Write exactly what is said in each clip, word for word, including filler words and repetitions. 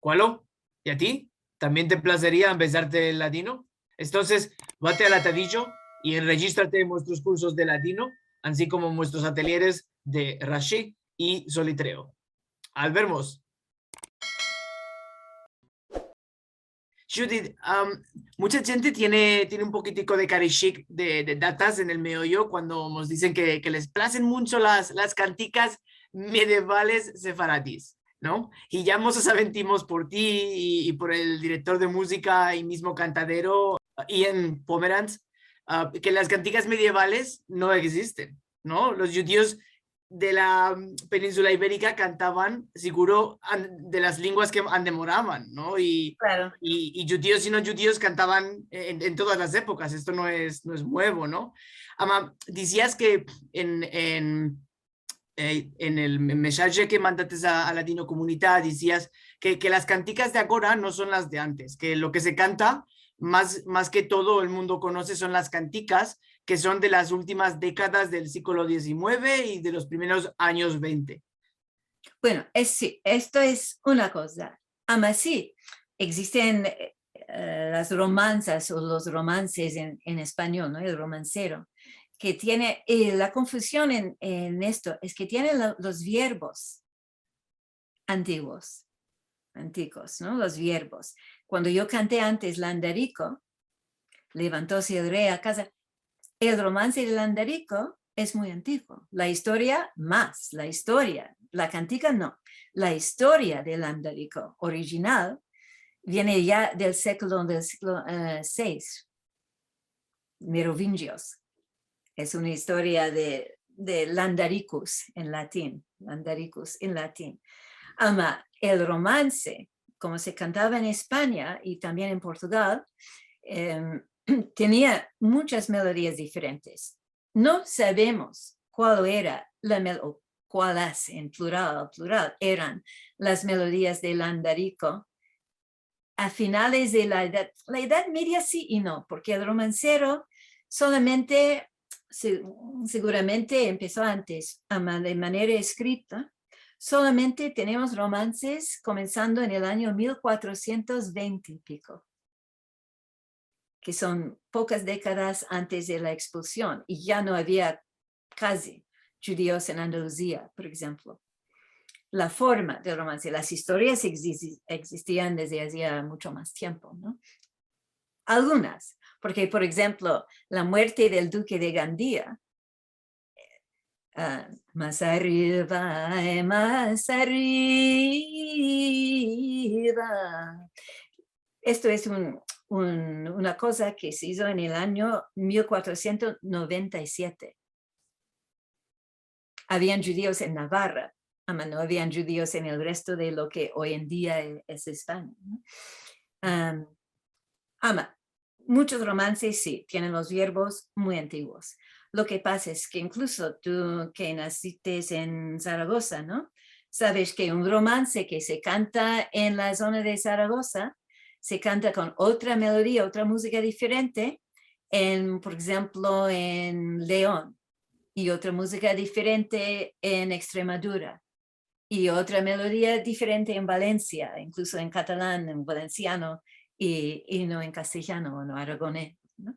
Kualo? I a ti? Tambien te plazeria ambezarte el ladino? Entonses, vate al atadijo i enrejistrate en muestros kursos de ladino, ansi komo en muestros atelieres de Rashi i Solitreo. Al vermos! Judith, am, mucha djente tiene, tiene un pokitiko de karishik de, de datas en el meoyo kuando mos dizen ke, ke les plazen muncho las, las kantikas medievales sefaradis, no? I ya mos aventimos por ti i, i por el direktor de muzika i mizmo kantadero, Ian Pomeranz, a, ke las kantikas medievales no egzisten, no? Los djudios de la, mm, peninsula iberika kantavan, seguro, an-, de las lenguas ke ande moravan, no? I, i, i djudios i no djudios kantavan en, en todas las epokas. Esto no es, no es muevo, no? Ama, dizias ke en, en, e, en el me-, mesaje ke mandates a, a Ladinokomunita, dizias ke, ke las kantikas de agora no son las de antes, ke lo ke se kanta mas, mas ke todo el mundo konose son las kantikas ke son de las ultimas dekadas del siglo diezinueve i de los primeros anyos vente. Bueno, es, si, esto es una koza. Ama si, egzisten, e, las romanzas o los romanses en, en espanyol, no? El romansero, ke tiene, e, la konfuzion en, en esto es ke tiene lo, los verbos antiguos, antiguos, no? Los verbos. Kuando yo kante antes Landariko, levantose el rey a kaza, el romanse de Landariko es muy antiguo. La istoria mas, la istoria, la kantika no. La istoria de Landariko orijinal viene ya del siglo, del siglo, e, seis. Merovingios. Es una istoria de, de Landaricus en latin, Landaricus en latin. Ama, el romanse, komo se kantava en Espanya i tambien en Portugal, em, tenia munchas melodias diferentes. No savemos kual era la mel-, o kualas, en plural, plural, eran las melodias de Landariko a finales de la edad, la Edad Media si i no, porke el romansero solamente, se-, seguramente empeso antes, ama de manera eskrita, solamente tenemos romanses komensando en el anyo mil kuatrosientos vente i piko, ke son pokas dekadas antes de la ekspulsion, i ya no avia kazi djudios en Andaluzia, por enshemplo. La forma del romanse, las istorias egzis-, egzistian desde azia muncho mas tiempo, no? Algunas, porke, por enshemplo, la muerte del duke de Gandia, a, mas arriva, e, mas arriva. Esto es un, un, una koza ke se izo en el anyo mil kuatrosientos noventa i siete. Avian djudios en Navarra, ama no avian djudios en el resto de lo ke oy en dia e-, es Espanya, no? Am, ama, munchos romanses si tienen los verbos muy antiguos. Lo ke pasa es ke inkluso tu ke nasiste en Zaragoza, no? Saves ke un romanse ke se kanta en la zona de Zaragoza se kanta kon otra melodia, otra muzika diferente en, por enshemplo, en Leon, i otra muzika diferente en Extremadura, i otra melodia diferente en Valencia, inkluso en katalan, en valenciano, i, i no en kastelyano o no aragones, no?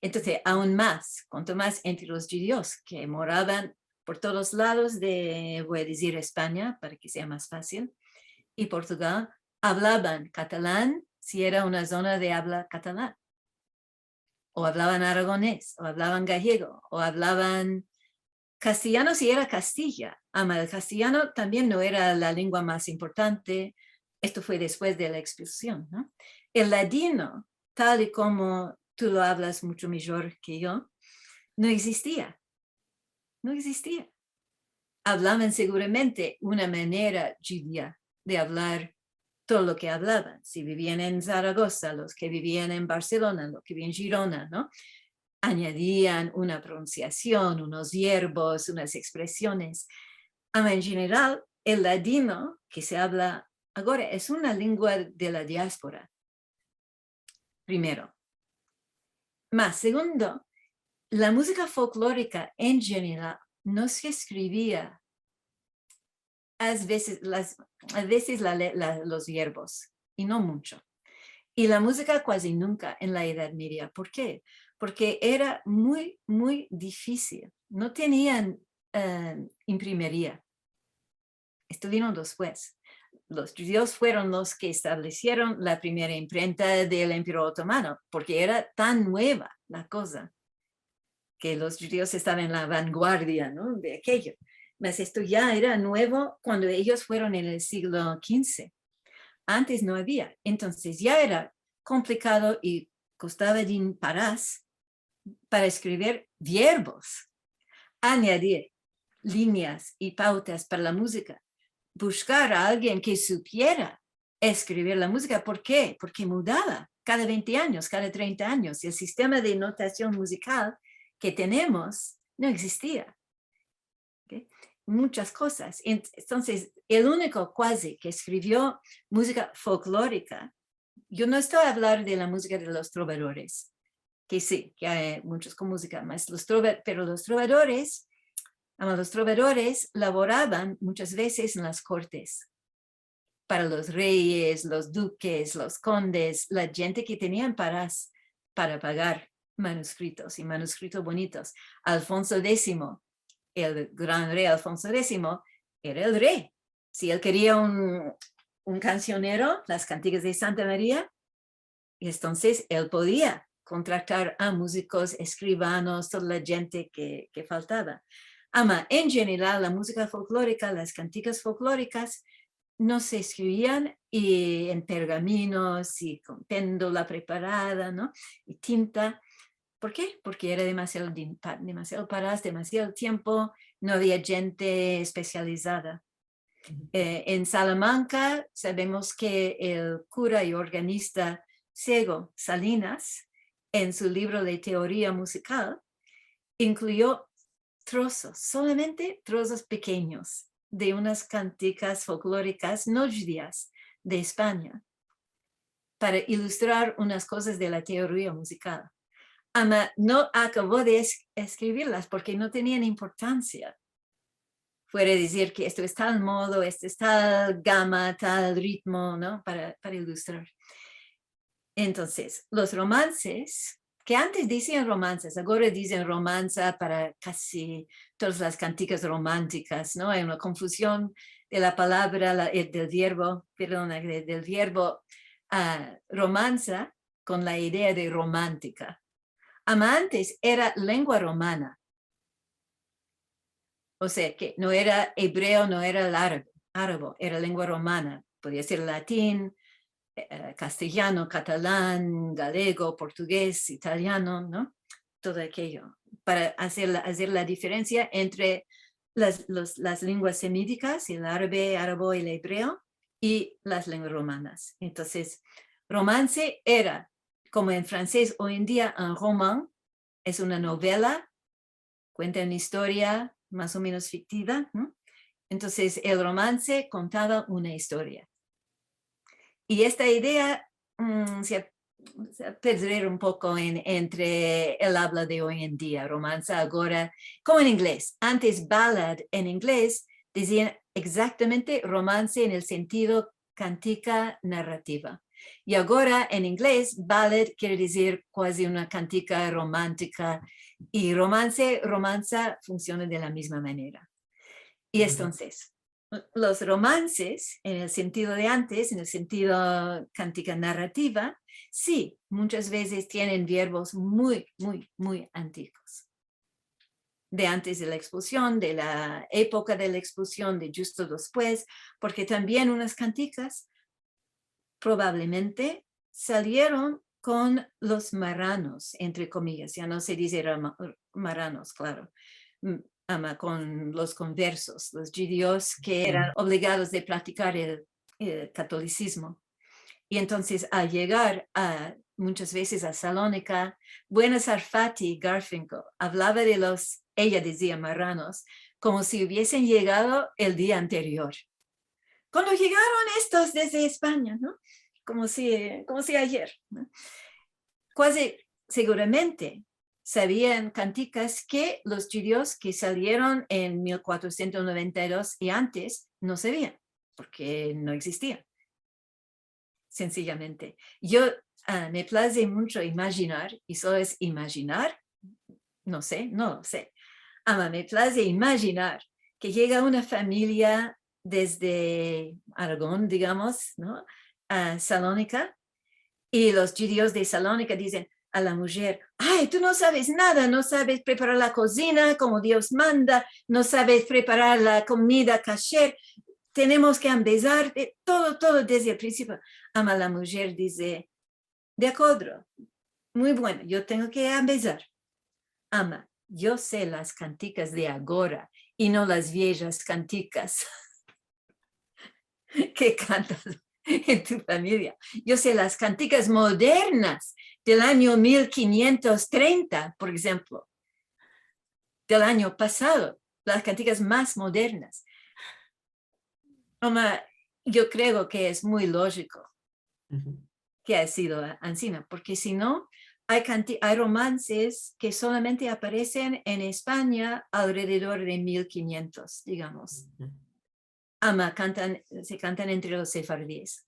Entonses, aun mas, kuanto mas entre los djudios ke moravan por todos lados de, vo a dizir, Espanya, para ke sea mas fasil, i Portugal, avlavan katalan si era una zona de avla katalan, o avlavan aragones, o avlavan gayego, o avlavan kastelyano si era Kastiya, ama el kastelyano tambien no era la lengua mas importante, esto fue despues de la ekspulsion, no? El ladino, tal i komo tu lo avlas muncho mijor ke yo, no egzistia. No egzistia. Avlavan seguramente una manera djudia de avlar todo lo ke avlavan. Si bivian en Zaragoza, los ke bivian en Barselona, los ke bivian en Jirona, no? Anyadian una pronunsiasion, unos verbos, unas ekspresiones. Ama, en jeneral, el ladino ke se avla agora es una lengua de la diaspora. Primero. Mas, segundo, la muzika folklorika en jeneral no se eskrivia a vezes, las, a vezes la le-, la, los vierbos, i no muncho. I la muzika kuazi nunka en la Edad Media. Por ke? Porke era muy, muy difisil. No tenian, eh, imprimeria. Esto vino despues. Los djudios fueron los ke establesieron la primera imprenta del Imperio Otomano, porke era tan mueva la koza ke los djudios estavan en la vanguardia, no, de akeyo. Mas esto ya era muevo kuando eyos fueron en el siglo kinze. Antes no avia. Entonses ya era komplikado i kostava din paras para eskrivir vierbos, anyadir linyas i pautas para la muzika, bushkar a alguien ke supiera eskrivir la muzika. Por ke? Porke mudava kada vente anyos, kada trenta anyos. El sistema de notasion muzikal ke tenemos no egzistia. Ok? Munchas kozas. Ent-, entonses, el uniko kuazi ke eskrivio muzika folklorika, yo no esto a avlar de la muzika de los trovadores, ke si, ke ay munchos kon muzika, mas los trova-, pero los trovadores, ama, los trovadores lavoravan munchas vezes en las kortes para los reyes, los dukes, los kondes, la djente ke tenian paras para pagar manuskritos, i manuskritos bonitos. Alfonso dezimo, el gran rey Alfonso dezimo, era el rey. Si el keria un, un kansionero, las kantikas de Santa Maria, i entonses el podia kontratar a muzikos, eskrivanos, toda la djente ke, ke faltava. Ama, en jeneral, la muzika folklorika, las kantikas folklorikas, no se eskrivian i en pergaminos i kon pendola preparada, no? I tinta. Por ke? Porke era demasiado din-, pa-, demasiado paras, demasiado tiempo, no avia djente espesializada. Eh, en Salamanka savemos ke el kura i organista sego Salinas, en su livro de teoria muzikal, inkluyo trozos, solamente trozos pekenyos de unas kantikas folklorikas no djudias de Espanya, para ilustrar unas kozas de la teoria muzikal. Ama no akavo de es-, eskrivirlas porke no tenian importansia. Fuera dizir ke esto es tal modo, esto es tal gama, tal ritmo, no? Para, para ilustrar. Entonses, los romanses, ke antes dizian romanses, agora dizen romansa para kasi todas las kantikas romantikas, no? Ay una konfuzion de la palavra, la, eh, del vierbo, perdona, de, del vierbo, ah, romansa kon la idea de romantika. Ama antes era lengua romana. O sea ke no era ebreo, no era el arabo, arabo, era lengua romana. Podia ser latin, eh, kastelyano, katalan, galego, portuges, italiano, no? Todo akeyo. Para azer la, azer la diferensia entre las, los, las lenguas semitikas, el arabe, arabo, el ebreo, i las lenguas romanas. Entonses, romanse era, komo en fransez oy en dia, un roman, es una novela, kuenta una istoria mas o menos fiktiva, no? Entonses, el romanse kontava una istoria. I esta idea, mm, se a, se a perder un poko en, entre el avla de oy en dia, romansa agora, komo en inglez. Antes ballad en inglez dizian egzaktamente romanse en el sentido kantika narrativa. I agora en inglez, ballad kere dizir kuazi una kantika romantika, i romanse, romansa funsiona de la mizma manera. I entonses, los romanses, en el sentido de antes, en el sentido kantika narrativa, si, munchas vezes tienen vierbos muy, muy, muy antigos. De antes de la ekspulsion, de la epoka de la ekspulsion, de djusto despues, porke tambien unas kantikas probablemente salieron kon los marranos, entre komiyas, ya no se dize rama-, marranos, klaro, m-, ama kon los konversos, los djudios ke eran obligados de praktikar el, el katolisizmo. I entonses, al yegar a, munchas vezes a Salonika, Buena Sarfati Garfinkel avlava de los, eya dizia, marranos, komo si uviesen yegado el dia anterior. Kuando yegaron estos desde Espanya, no? Komo si, komo si ayer, no? Kuazi seguramente savian kantikas ke los djudios ke salieron en mil kuatrosientos noventa i dos i antes no savian, porke no egzistian. Sensiyamente. Yo, ah, me plaze muncho imajinar, i solo es imajinar, no se, no lo se. Ama me plaze imajinar ke yega una famiya desde Aragon, digamos, no? A Salonika, i los djudios de Salonika dizen a la mujer: "Ay, tu no saves nada, no saves preparar la kozina komo Dios manda, no saves preparar la komida kasher, tenemos ke ambezarte todo, todo desde el prinsipio." Ama la mujer dize: "De akodro, muy bueno, yo tengo ke ambezar. Ama, yo se las kantikas de agora i no las viejas kantikas ke kantas en tu famiya. Yo se las kantikas modernas del anyo mil kinientos trenta, por enshemplo, del anyo pasado, las kantikas mas modernas." Ama, yo kreo ke es muy lojiko ke aya sido ansina, porke si no, ay kanti-, ay romanses ke solamente aparesen en Espanya alrededor de mil kinientos, digamos. Ama kantan, se kantan entre los sefardies.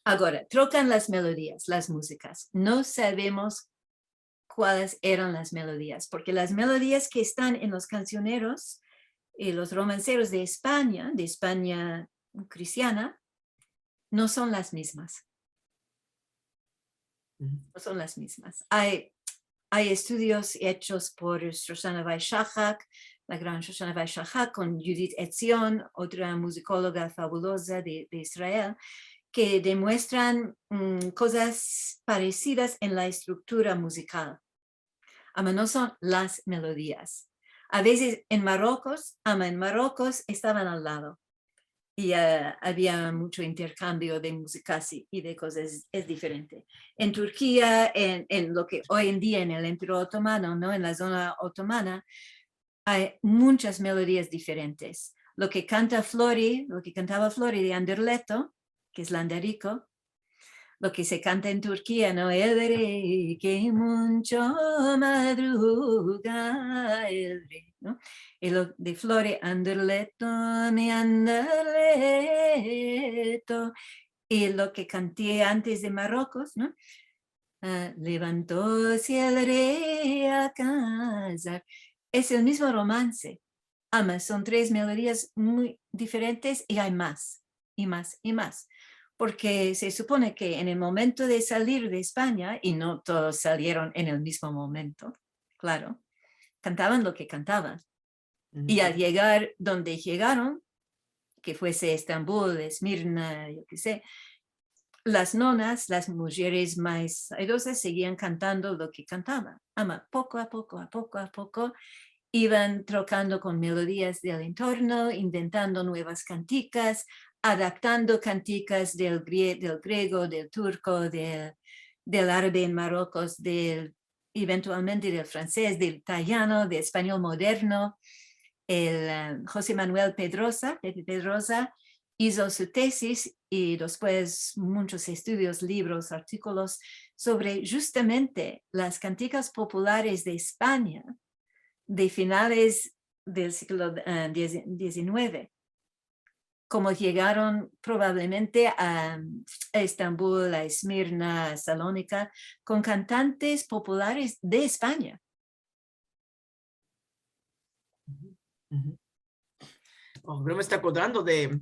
Agora, trokan las melodias, las muzikas. No savemos kuales eran las melodias, porke las melodias ke estan en los kansioneros, eh, los romanseros de Espanya, de Espanya kristiana, no son las mizmas. No son las mizmas. Ay, ay estudios echos por Shoshana Weisshahak, la gran Shoshana Weisshahak, kon Judith Etzion, otra muzikologa fabuloza de, de Israel, ke demuestran, mm, kozas paresidas en la estruktura muzikal. Ama no son las melodias. A vezes en Marokos, ama en Marokos estavan al lado. I, eh, avia muncho interkambio de muzikas i, i de kozas, es diferente. En Turkia, en, en lo ke oy en dia en el Imperio Otomano, no? En la zona otomana, ay munchas melodias diferentes. Lo ke kanta Flori, lo ke kantava Flori de Anderleto, ke es Landariko, lo ke se kanta en Turkia, no? El rey ke muncho madruga, el rey, no? I lo de Flori, Anderleto, mi Anderleto. I lo ke kanti antes de Marokos, no? Ah, levantose el rey a kazar. Es el mizmo romanse. Ama, son tres melodias muy diferentes i ay mas, i mas, i mas. Porke se supone ke en el momento de salir de Espanya, i no todos salieron en el mizmo momento, klaro, kantavan lo ke kantavan. I al yegar donde yegaron, ke fuese Estambul, Esmirna, yo ke se, las nonas, las mujeres mas aidozas, sigian kantando lo ke kantavan. Ama, poko a poko, a poko a poko, ivan trokando kon melodias del entorno, inventando nuevas kantikas, adaptando kantikas del grie-, del grego, del turko, del, del arabe en Marokos, del eventualmente del franses, del italiano, del espanyol moderno. El, eh, Jose Manuel Pedrosa, Pepe Pedrosa, izo su tesis i despues munchos estudios, livros, artikolos sovre djustamente las kantikas populares de Espanya de finales del siglo, eh, diez-, dizinueve. Komo yegaron probablemente a, a Estambul, a Esmirna, a Salonika, kon kantantes populares de Espanya. Oh, me esto akodrando de,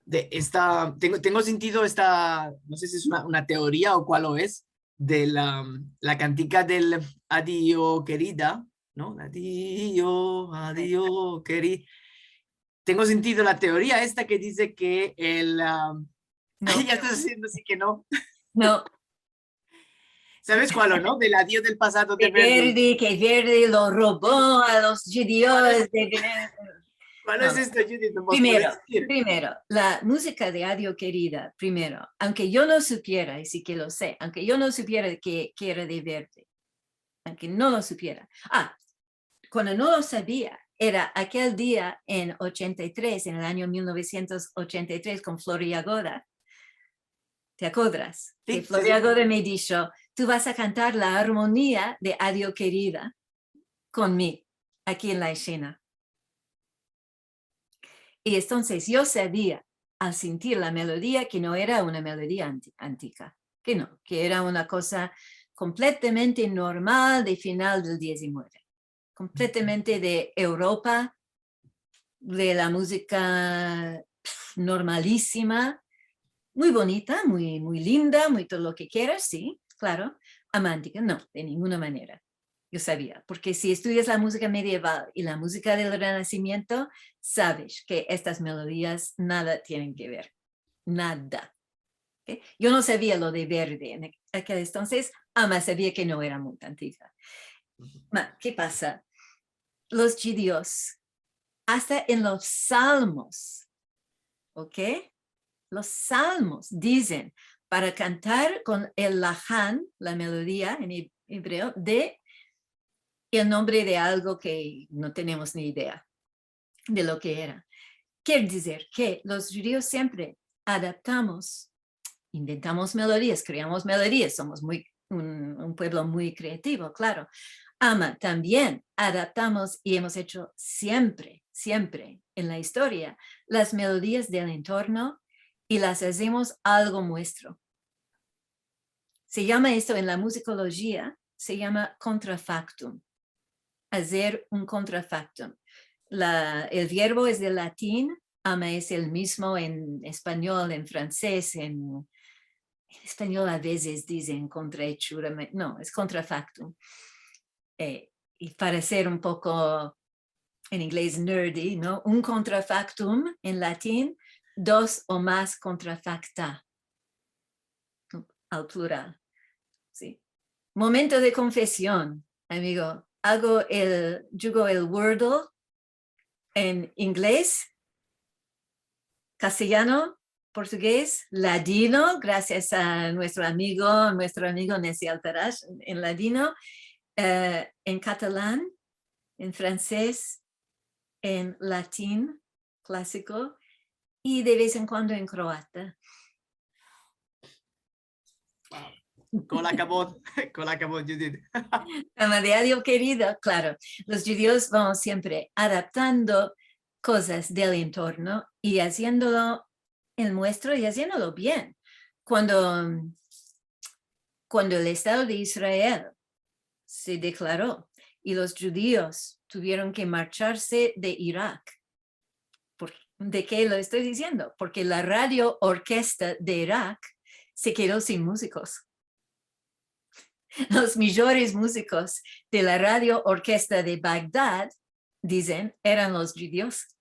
de esta, tengo, tengo sentido esta, no se si es una, una teoria o kual es, de la, la kantika del Adio kerida, no? Adio, adio keri-, tengo sentido la teoria esta ke dize ke el, ah, no. Ya estas aziendo asi ke no. No. Saves kual, no? Del adio del pasado de Verdi. Verdi, ke Verdi lo robo a los djudios de... Kual es esta, Judith? Primero, primero, la muzika de Adio kerida, primero, aunke yo no supiera, i si ke lo se, aunke yo no supiera ke, ke era de Verdi, aunke no lo supiera. Ah, kuando no lo savia, era akel dia en ochenta i tres, en el anyo mil novesientos ochenta i tres, kon Flori Yagoda. Te akodras? Si, si. Flori Yagoda me disho, tu vas a kantar la armonia de Adio Kerida kon mi, aki en la eshena. I entonses yo savia, al sentir la melodia, ke no era una melodia anti-, antika, ke no, ke era una koza kompletamente normal de final del dizinueve, kompletamente de Evropa, de la muzika, pf, normalisima, muy bonita, muy, muy linda, muy todo lo ke keras, si, klaro, ama antika, no, de ninguna manera. Yo savia, porke si estudias la muzika medieval i la muzika del Renasimiento, saves ke estas melodias nada tienen ke ver. Nada. Oke? Yo no savia lo de Verdi en akel entonses, ama savia ke no era muy antika. Ma, ke pasa? Los djudios, asta en los salmos, oke? Los salmos dizen para kantar kon el lahan, la melodia en he-, ebreo, de el nombre de algo ke no tenemos ni idea de lo ke era. Kiere dizer ke los djudios siempre adaptamos, inventamos melodias, kreamos melodias, somos muy, un, un puevlo muy kreativo, klaro. Ama tambien adaptamos i emos echo siempre, siempre en la istoria, las melodias del entorno i las azemos algo muestro. Se yama esto en la muzikolojia, se yama contrafactum. Azer un contrafactum. La, el verbo es del latin, ama es el mizmo en espanyol, en franses, en, en espanyol a vezes dizen kontrahechura, me-, no, es contrafactum. Eh, i para ser un poko, en inglez, nerdy, no? Un contrafactum, en latin, dos o mas contrafacta, al plural. Si. Momento de konfesion, amigo. Ago el, djugo el Wordle en inglez, kastilyano, portugez, ladino, grasias a muestro amigo, muestro amigo Nessi Altarash, en ladino, eh, en katalan, en franses, en latin klasiko i de vez en kuando en kroata. Wow. Kol akavod, kol akavod, Judith. Ama de Adio Kerida, klaro, los djudios vamos siempre adaptando kozas del entorno i aziendolo el muestro i aziendolo bien. Kuando, kuando el Estado de Israel se deklaro i los djudios tuvieron ke marcharse de Irak, por-, de ke lo esto diziendo? Porke la radio orkestra de Irak se kedo sin muzikos. Los mijores muzikos de la radio orkestra de Bagdad, dizen, eran los djudios.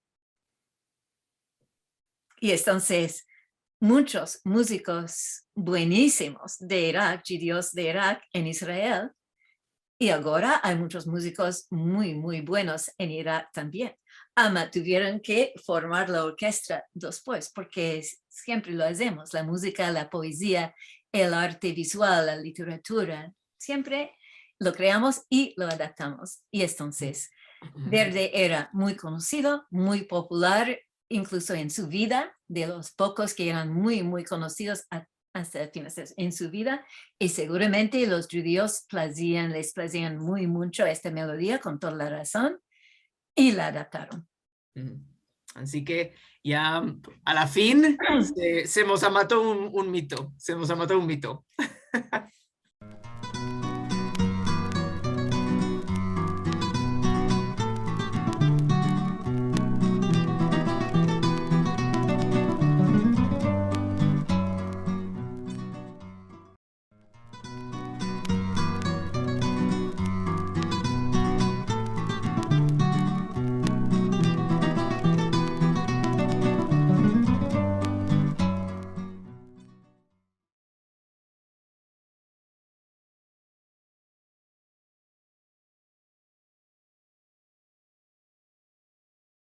I entonses, munchos muzikos buenisimos de Irak, djudios de Irak en Israel, i agora ay munchos muzikos muy, muy buenos en Irak tambien. Ama tuvieron ke formar la orkestra despues, porke s-, siempre lo azemos, la muzika, la poezia, el arte vizual, la literatura, siempre lo kreamos i lo adaptamos. I entonses, Verdi era muy konosido, muy popular, inkluso en su vida, de los pokos ke eran muy, muy konosidos a-, asta apenas en su vida, i seguramente los djudios plazian, les plazian muy muncho esta melodia, kon toda la razon, i la adaptaron. Uhu. Ansi ke ya a la fin se, se mos amato un, un mito, se mos amato un mito.